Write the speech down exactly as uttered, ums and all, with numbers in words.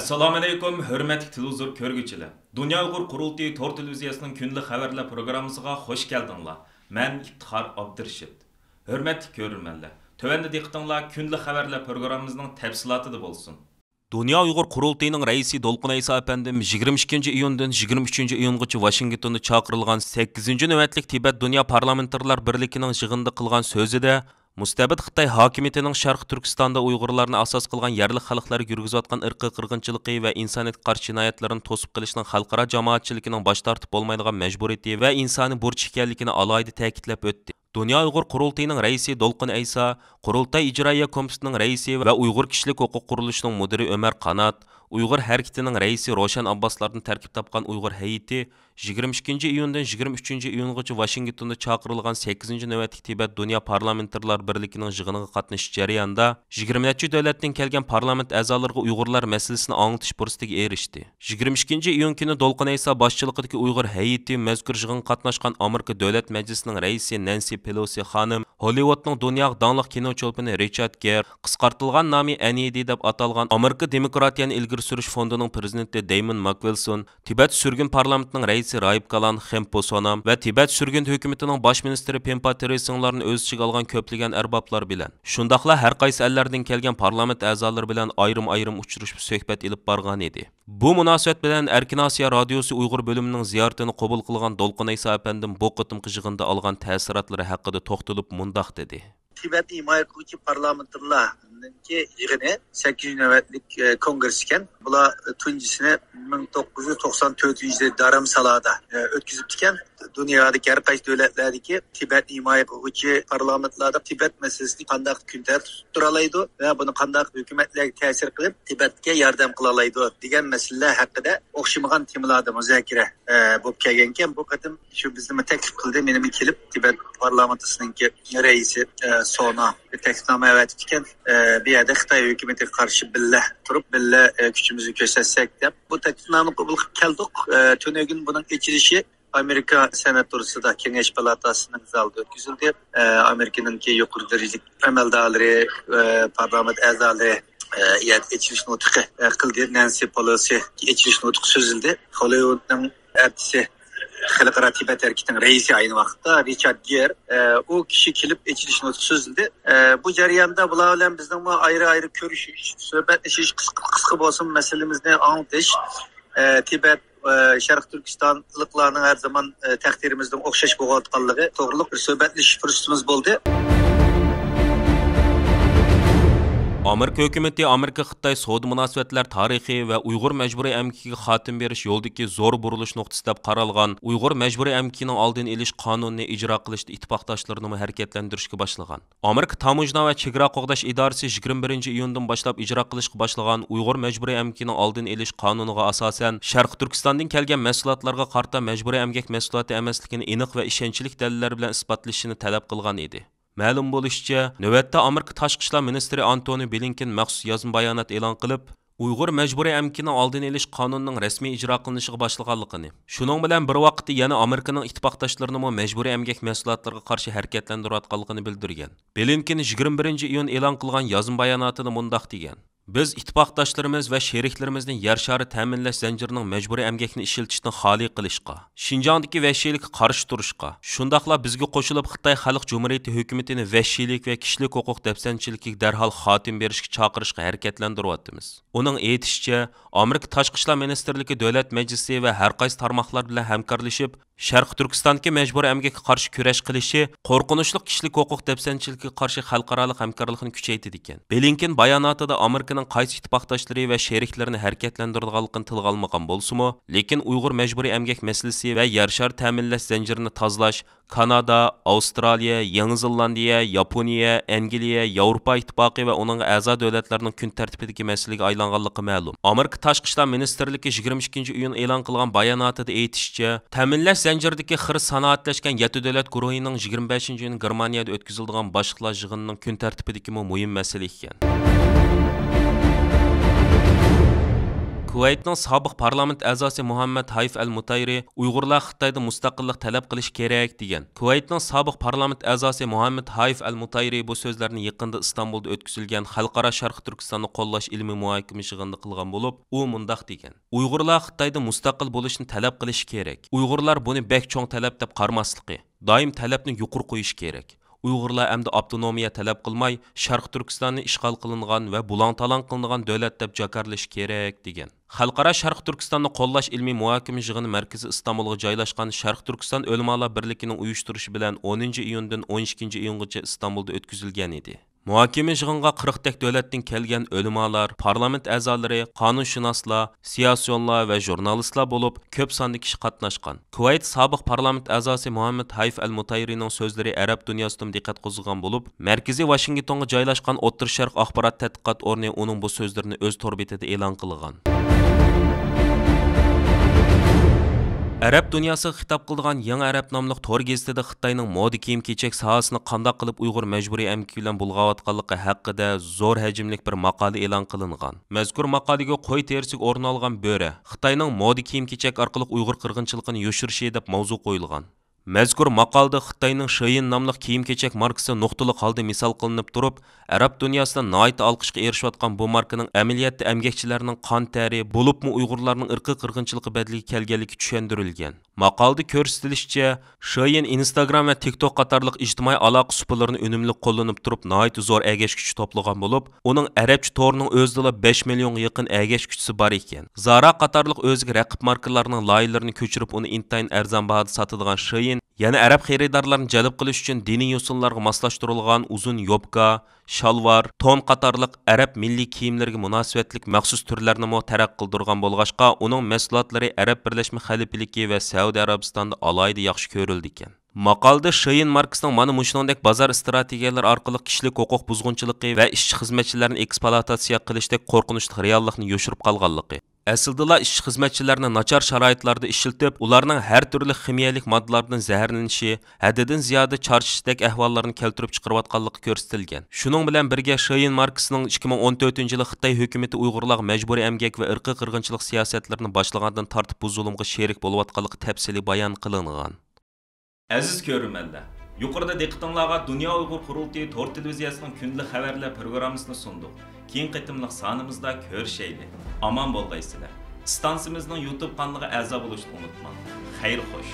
ئەسسالامۇئەلەيكۇم، ھۆرمەتلىك تېلېۋىزور كۆرگۈچىلەر! دۇنيا ئۇيغۇر قۇرۇلتىيى تور تېلېۋىزىيەسىنىڭ كۈندىلىك خەۋەرلەر پروگراممىسىغا خۇش كەلدىڭلار. مەن ئىپتىخار ئابدۇرېشىت. ھۆرمەتلىك كۆرۈرمەنلەر، تۆۋەندە دىققىتىڭلار كۈندىلىك خەۋەرلەر پروگراممىمىزنىڭ تەپسىلاتىدا بولسۇن. دۇنيا ئۇيغۇر قۇرۇلتىيىنىڭ رەئىسى دولقۇن ئەيسا ئەپەندىم يىگىرمە ئىككىنچى ئىيۇندىن يىگىرمە ئۈچىنچى ئىيۇنغىچە ۋاشىنگتوندا چاقىرىلغان سەككىزىنچى نۆۋەتلىك تىبەت دۇنيا پارلامېنتارلار بىرلىكىنىڭ يىغىنىدا قىلغان سۆزىدە، مۇستەبىت خىتاي ھاكىمىيىتىنىڭ شەرقىي تۈركىستاندا ئۇيغۇرلارنى ئاساس قىلغان يەرلىك خەلقلەرگە يۈرگۈزۈۋاتقان ئىرقىي قىرغىنچىلىقى ۋە ئىنسانىيەتكە قارشى جىنايەتلىرىنى توسۇپ قېلىشنىڭ خەلقئارا جامائەتچىلىكىنىڭ باش تارتىپ بولمايدىغان مەجبۇرىيىتى ۋە ئىنسانىي بۇرچى ئىكەنلىكىنى ئالاھىدە تەكىتلەپ ئۆتتى. دۇنيا ئۇيغۇر قۇرۇلتىيىنىڭ رەئىسى دولقۇن ئەيسا، قۇرۇلتاي ئىجرائىيە كومىتېتىنىڭ رەئىسى ۋە ئۇيغۇر كىشىلىك ھوقۇق قۇرۇلۇشىنىڭ مۇدىرى ئۆمەر قانات، ئۇيغۇر ھەرىكىتىنىڭ رەئىسى روشەن ئابباسلاردىن تەركىب تاپقان ئۇيغۇر ھەيئىتى يىگىرمە ئىككىنچى ئىيۇندىن يىگىرمە ئۈچىنچى ئىيۇنغىچە ۋاشىنگتوندا چاقىرىلغان سەككىزىنچى نۆۋەتلىك تىبەت دۇنيا پارلامېنتارلار بىرلىكىنىڭ يىغىنىغا قاتنىشىش جەريانىدا، يىگىرمە نەچچە دۆلەتتىن كەلگەن پارلامېنت ئەزالىرىغا ئۇيغۇرلار مەسىلىسىنى ئاڭلىتىش پۇرسىتىگە ئېرىشتى. يىگىرمە ئىككىنچى ئىيۇن كۈنى دولقۇن ئەيسا باشچىلىقىدىكى ئۇيغۇر ھەيئىتى مەزكۇر يىغىنغا قاتناشقان ئامېرىكا دۆلەت مەجلىسىنىڭ رەئىسى نەنسى پېلوسى خانىم، ھوللىۋۇدنىڭ دۇنياغا داڭلىق كىنو چولپىنى رىچارد گېر، قىسقارتىلغان نامى ئەن ئى دى دەپ ئاتالغان ئامېرىكا دېموكراتىيەنى ئىلگىرى سۈرۈش فوندىنىڭ پرېزىدېنتى دەيمون ماكۋىلسون، تىبەت سۈرگۈن پارلامېنتىنىڭ رەئىسى راھىب گالان خېمپو سونام ۋە تىبەت سۈرگۈن ھۆكۈمىتىنىڭ باش مىنىستىرى پىمپا تېرېسىڭلارنى ئۆز ئىچىگە ئالغان كۆپلىگەن ئەربابلار بىلەن، شۇنداقلا ھەر قايسى ئەللەردىن كەلگەن پارلامېنت ئەزالىرى بىلەن ئايرىم-ئايرىم ئۇچرىشىپ سۆھبەت ئېلىپ بارغان ئىدى. بۇ مۇناسىۋەت بىلەن ئەركىن ئاسىيا رادىيوسى ئۇيغۇر بۆلۈمىنىڭ زىيارىتىنى قوبۇل قىلغان دولقۇن ئەيسا ئەپەندىم بۇ قېتىمقى يىغىندا ئالغان تەسىراتلىرى ھەققىدە توختىلىپ مۇنداق دېدى. تىبەت ھىمايە قىلغۇچى پارلامېنتارلارنىڭكى يىغىنى سەككىزىنچى نۆۋەتلىك، ئە، كونگرېسس ئىكەن. بۇلار، ئە، تۇنجىسىنى مىڭ توققۇز يۈز توقسان تۆتىنچى يىلى دارامسالادا، ئە، ئۆتكۈزۈپتىكەن. دۇنيادىكى ھەر قايسى دۆلەتلەردىكى تىبەت ھىمايە قىلغۇچى پارلامېنتلاردا تىبەت مەسىلىسىنى قانداق كۈن تەرتىپتە تۇرالايدۇ ۋە بۇنى قانداق ھۆكۈمەتلەرگە تەسىر قىلىپ، تىبەتكە ياردەم قىلالايدۇ دېگەن مەسىلىلەر ھەققىدە ئوخشىمىغان تېمىلاردا مۇزاكىرە، ئە، بولۇپ كەلگەنىكەن. بۇ قېتىم شۇ بىزنىمۇ تەكلىپ قىلدى، مېنىمۇ كېلىپ تىبەت پارلامېنتىسىنىڭكى رەئىسى، ئە، سونا بىر تەكلىپنامە ئەۋەتىپتىكەن. ئە، بۇ يەردە خىتاي ھۆكۈمىتىگە قارشى بىللە تۇرۇپ، بىللە، ئە، كۈچىمىزنى كۆرسەتسەك دەپ بۇ تەكلىپنامىنى قوبۇل قىلىپ كەلدۇق. ئە، تۈنۈگۈن بۇنىڭ ئېچىلىشى ئامېرىكا سېناتورىسىدا كېڭەش پالاتاسىنىڭ زالىدا ئۆتكۈزۈلدى. ئە، ئامېرىكىنىڭكى يۇقىرى دەرىجىلىك ئەمەلدارلىرى، ئە، پارلامېنت ئەزالىرى، ئە، يەردە ئېچىلىش نۇتۇقى، ئە، قىلدى. نەنسى پېلوسى ئېچىلىش نۇتۇقى سۆزلىدى. ھوللىۋۇدنىڭ ئارتىسى، خەلقئارا تىبەت ھەرىكىتىنىڭ رەئىسى ئاينى ۋاقىتتا رىچارد گېر، ئە، ئۇ كىشى كېلىپ ئېچىلىش نۇتۇقى سۆزلىدى. ئە، بۇ جەرياندا بۇلار بىلەن بىزنىڭمۇ ئايرى-ئايرى كۆرۈشۈش، سۆھبەتلىشىش، قىسقا، قىسقا بولسىمۇ مەسىلىمىزنى ئاڭلىتىش، ئە، تىبەت، ئە، شەرقىي تۈركىستانلىقلارنىڭ ھەر زامان، ئە، تەقدىرىمىزنىڭ ئوخشاش بولۇۋاتقانلىقى توغرۇلۇق بىر سۆھبەتلىشىش پۇرسىتىمىز بولدى. ئامېرىكا ھۆكۈمىتى ئامېرىكا-خىتاي سودا مۇناسىۋەتلەر تارىخى ۋە ئۇيغۇر مەجبۇرىي ئەمگىكىگە خاتىمە بېرىش يولىدىكى زور بۇرۇلۇش نۇقتىسى دەپ قارالغان ئۇيغۇر مەجبۇرىي ئەمگىكىنىڭ ئالدىنى ئېلىش قانۇنىنى ئىجرا قىلىشتا ئىتتىپاقداشلىرىنىمۇ ھەرىكەتلەندۈرۈشكە باشلىغان. ئامېرىكا تاموژنا ۋە چېگرا قوغداش ئىدارىسى يىگىرمە بىرىنچى ئىيۇندىن باشلاپ ئىجرا قىلىشقا باشلىغان ئۇيغۇر مەجبۇرىي ئەمگىكىنىڭ ئالدىنى ئېلىش قانۇنىغا ئاساسەن، شەرقىي تۈركىستاندىن كەلگەن مەھسۇلاتلارغا قارىتا مەجبۇرىي ئەمگەك مەھسۇلاتى ئەمەسلىكىنى ئېنىق ۋە ئىشەنچلىك دەلىللەر بىلەن ئىسپاتلىشىنى تەلەپ قىلغان ئىدى. مەلۇم بولۇشىچە، نۆۋەتتە ئامېرىكا تاشقى ئىشلار مىنىستىرى ئانتونى بلىنكېن مەخسۇس يازما بايانات ئېلان قىلىپ، ئۇيغۇر مەجبۇرىي ئەمگىكىنىڭ ئالدىنى ئېلىش قانۇنىنىڭ رەسمىي ئىجرا قىلىنىشىغا باشلىغانلىقىنى، شۇنىڭ بىلەن بىر ۋاقىتتا يەنە ئامېرىكىنىڭ ئىتتىپاقداشلىرىنىمۇ مەجبۇرىي ئەمگەك مەھسۇلاتلىرىغا قارشى ھەرىكەتلەندۈرۈۋاتقانلىقىنى بىلدۈرگەن. بلىنكېن يىگىرمە بىرىنچى ئىيۇن ئېلان قىلغان يازما باياناتىدا مۇنداق دېگەن: بىز ئىتتىپاقداشلىرىمىز ۋە شېرىكلىرىمىزنى يەر شارى تەمىنلەش زەنجىرىنىڭ مەجبۇرىي ئەمگەكنى ئىشلىتىشتىن خالىي قىلىشقا، شىنجاڭدىكى ۋەھشىيلىككە قارشى تۇرۇشقا، شۇنداقلا بىزگە قوشۇلۇپ خىتاي خەلق جۇمھۇرىيىتى ھۆكۈمىتىنى ۋەھشىيلىك ۋە كىشىلىك ھوقۇق دەپسەندىچىلىكىگە دەرھال خاتىمە بېرىشكە چاقىرىشقا ھەرىكەتلەندۈرۈۋاتىمىز. ئۇنىڭ ئېيتىشىچە، ئامېرىكا تاشقى ئىشلار مىنىستىرلىكى دۆلەت مەجلىسى ۋە ھەر قايسى تارماقلار بىلەن ھەمكارلىشىپ، شەرقىي تۈركىستاندىكى مەجبۇرىي ئەمگەككە قارشى كۈرەش قىلىشى قورقۇنچلۇق كىشىلىك ھوقۇق دەپسەندىچىلىكىگە قارشى خەلقئارالىق ھەمكارلىقنى كۈچەيتىدىكەن. بلىنكېن باياناتىدا ئامېرىكىنىڭ قايسى ئىتتىپاقداشلىرى ۋە شېرىكلىرىنى ھەرىكەتلەندۈرىدىغانلىقىنى تىلغا ئالمىغان بولسىمۇ، لېكىن ئۇيغۇر مەجبۇرىي ئەمگەك مەسىلىسى ۋە يەر شارى تەمىنلەش زەنجىرىنى تازىلاش كانادا، ئاۋسترالىيە، يېڭى زېلاندىيە، ياپونىيە، ئەنگلىيە، ياۋروپا ئىتتىپاقى ۋە ئۇنىڭغا ئەزا دۆلەتلەرنىڭ كۈن تەرتىپىدىكى مەسىلىگە ئايلانغانلىقى مەلۇم. ئامېرىكا تاشقى ئىشلار مىنىستىرلىكى يىگىرمە ئىككىنچى ئىيۇن ئېلان قىلغان باياناتىدا ئېيتىشىچە، تەمىنلەش زەنجىرىدىكى خىرىس سانائەتلەشكەن يەتتە دۆلەت گۇرۇھىنىڭ يىگىرمە بەشىنچى ئىيۇن گېرمانىيەدە ئۆتكۈزۈلىدىغان باشلىقلار يىغىنىنىڭ كۈن تەرتىپىدىكىمۇ مۇھىم مەسىلە ئىكەن. كۇۋەيتنىڭ سابىق پارلامېنت ئەزاسى مۇھەممەد ھايف ئەل مۇتايرى ئۇيغۇرلار خىتايدىن مۇستەقىللىق تەلەپ قىلىشى كېرەك، دېگەن. كۇۋەيتنىڭ سابىق پارلامېنت ئەزاسى مۇھەممەد ھايف ئەل مۇتايرى بۇ سۆزلەرنى يېقىندا ئىستانبۇلدا ئۆتكۈزۈلگەن خەلقئارا شەرقىي تۈركىستاننى قوللاش ئىلمىي مۇھاكىمە يىغىنىدا قىلغان بولۇپ، ئۇ مۇنداق دېگەن: ئۇيغۇرلار خىتايدىن مۇستەقىل بولۇشنى تەلەپ قىلىشى كېرەك. ئۇيغۇرلار بۇنى بەك چوڭ تەلەپ دەپ قارىماسلىقى، دائىم تەلەپنى يۇقىرى قويۇشى كېرەك. ئۇيغۇرلار ئەمدى ئاپتونومىيە تەلەپ قىلماي، شەرقىي تۈركىستاننى ئىشغال قىلىنغان ۋە بۇلاڭ-تالاڭ قىلىنغان دۆلەت دەپ جاكارلىشى كېرەك، دېگەن. خەلقئارا شەرقىي تۈركىستاننى قوللاش ئىلمىي مۇھاكىمە يىغىنى مەركىزى ئىستانبۇلغا جايلاشقان شەرقىي تۈركىستان ئۆلىمالار بىرلىكىنىڭ ئۇيۇشتۇرۇشى بىلەن ئونىنچى ئىيۇندىن ئون ئىككىنچى ئىيۇنغىچە ئىستانبۇلدا ئۆتكۈزۈلگەن ئىدى. مۇھاكىمە يىغىنغا قىرىقتەك دۆلەتتىن كەلگەن ئۆلىمالار، پارلامېنت ئەزالىرى، قانۇنشۇناسلار، سىياسىيونلار ۋە ژۇرنالىستلار بولۇپ، كۆپ ساندا كىشى قاتناشقان. كۇۋەيت سابىق پارلامېنت ئەزاسى مۇھەممەد ھايف ئەل مۇتايرىنىڭ سۆزلىرى ئەرەب دۇنياسىدىمۇ دىققەت قوزغىغان بولۇپ، مەركىزى ۋاشىنگتونغا جايلاشقان ئوتتۇرا شەرق ئاخبارات تەتقىقات ئورنى ئۇنىڭ بۇ سۆزلىرىنى ئۆز تور بېتىدە ئېلان قىلغان. ئەرەب دۇنياسىغا خىتاب قىلىدىغان يېڭى ئەرەب ناملىق تور گېزىتىدە خىتاينىڭ مودا كىيىم-كېچەك ساھەسىنى قانداق قىلىپ ئۇيغۇر مەجبۇرىي ئەمگىكى بىلەن بۇلغاۋاتقانلىقى ھەققىدە زور ھەجىملىك بىر ماقالە ئېلان قىلىنغان. مەزكۇر ماقالىگە قوي تېرىسىگە ئورىنالغان بۆرە، خىتاينىڭ مودا كىيىم-كېچەك ئارقىلىق ئۇيغۇر قىرغىنچىلىقىنى يوشۇرۇشى دەپ ماۋزۇ قويۇلغان. مەزكۇر ماقالىدە خىتاينىڭ شېيىن ناملىق كىيىم-كېچەك ماركىسى نۇقتىلىق ھالدا مىسال قىلىنىپ تۇرۇپ، ئەرەب دۇنياسىدا ناھايىتى ئالقىشقا ئېرىشىۋاتقان بۇ ماركىنىڭ ئەمەلىيەتتە ئەمگەكچىلەرنىڭ قان تەرى، بولۇپمۇ ئۇيغۇرلارنىڭ ئىرقىي قىرغىنچىلىقى بەدىلىگە كەلگەنلىكى چۈشەندۈرۈلگەن. ماقالىدە كۆرسىتىلىشىچە، شېيىن ئىنستاگرام ۋە تىك توك قاتارلىق ئىجتىمائىي ئالاقە سۇپىلىرىنى ئۈنۈملۈك قوللىنىپ تۇرۇپ، ناھايىتى زور ئەگەشكۈچى توپلىغان بولۇپ، ئۇنىڭ ئەرەبچە تورىنىڭ ئۆزىدىلا بەش مىليونغا يېقىن ئەگەشكۈچىسى بار ئىكەن. زارا قاتارلىق ئۆزىگە رەقىب ماركىلارنىڭ لايىھىلىرىنى كۆچۈرۈپ، ئۇنى ئىنتايىن ئەرزان باھادا ساتىدىغان شېيىن يەنە ئەرەب خېرىدارلارنى جەلپ قىلىش ئۈچۈن دىنىي يوسۇنلارغا ماسلاشتۇرۇلغان ئۇزۇن يوپكا، شالۋار، تون قاتارلىق ئەرەب مىللىي كىيىملىرىگە مۇناسىۋەتلىك مەخسۇس تۈرلەرنىمۇ تەرەققىي قىلدۇرغان بولغاچقا، ئۇنىڭ مەھسۇلاتلىرى ئەرەب بىرلەشمە خەلىپىلىكى ۋە سەئۇدى ئەرەبىستاندا ئالاھىدە ياخشى كۆرۈلىدىكەن. ماقالىدە شېيىن ماركىسىنىڭ مانا مۇشۇنىڭدەك بازار ئىستراتېگىيەلىرى ئارقىلىق كىشىلىك ھوقۇق بۇزغۇنچىلىقى ۋە ئىشچى-خىزمەتچىلەرنى ئېكسپلۇئاتاتسىيە قىلىشتەك قورقۇنچلۇق رېئاللىقنى يوشۇرۇپ قالغانلىقى، ئەسلىدىلا ئىشچى-خىزمەتچىلەرنى ناچار شارائىتلاردا ئىشلىتىپ، ئۇلارنىڭ ھەر تۈرلۈك خىمىيەلىك ماددىلاردىن زەھەرلىنىشى، ھەددىدىن زىيادە چارچىشتەك ئەھۋاللارنى كەلتۈرۈپ چىقىرىۋاتقانلىقى كۆرسىتىلگەن. شۇنىڭ بىلەن بىرگە، شېيىن ماركىسنىڭ ئىككى مىڭ ئون تۆتىنچى يىلى خىتاي ھۆكۈمىتى ئۇيغۇرلارغا مەجبۇرىي ئەمگەك ۋە ئىرقىي قىرغىنچىلىق سىياسەتلىرىنى باشلىغاندىن تارتىپ بۇ زۇلۇمغا شېرىك بولۇۋاتقانلىقى تەپسىلىي بايان قىلىنغان. ئەزىز كۆرۈرمەنلەر، يۇقىرىدا دىققىتىڭلارغا دۇنيا ئۇيغۇر قۇرۇلتىيى تور تېلېۋىزىيەسىنىڭ كۈندىلىك خەۋەرلەر پروگراممىسىنى سۇندۇق. كېيىنكى قېتىملىق سانىمىزدا كۆرۈشەيلى. ئامان بولغايسىلەر. ئىستانسىمىزنىڭ يۇتۇب قانىلىغا ئەزا بولۇشنى ئۇنتۇماڭ. خەير خوش.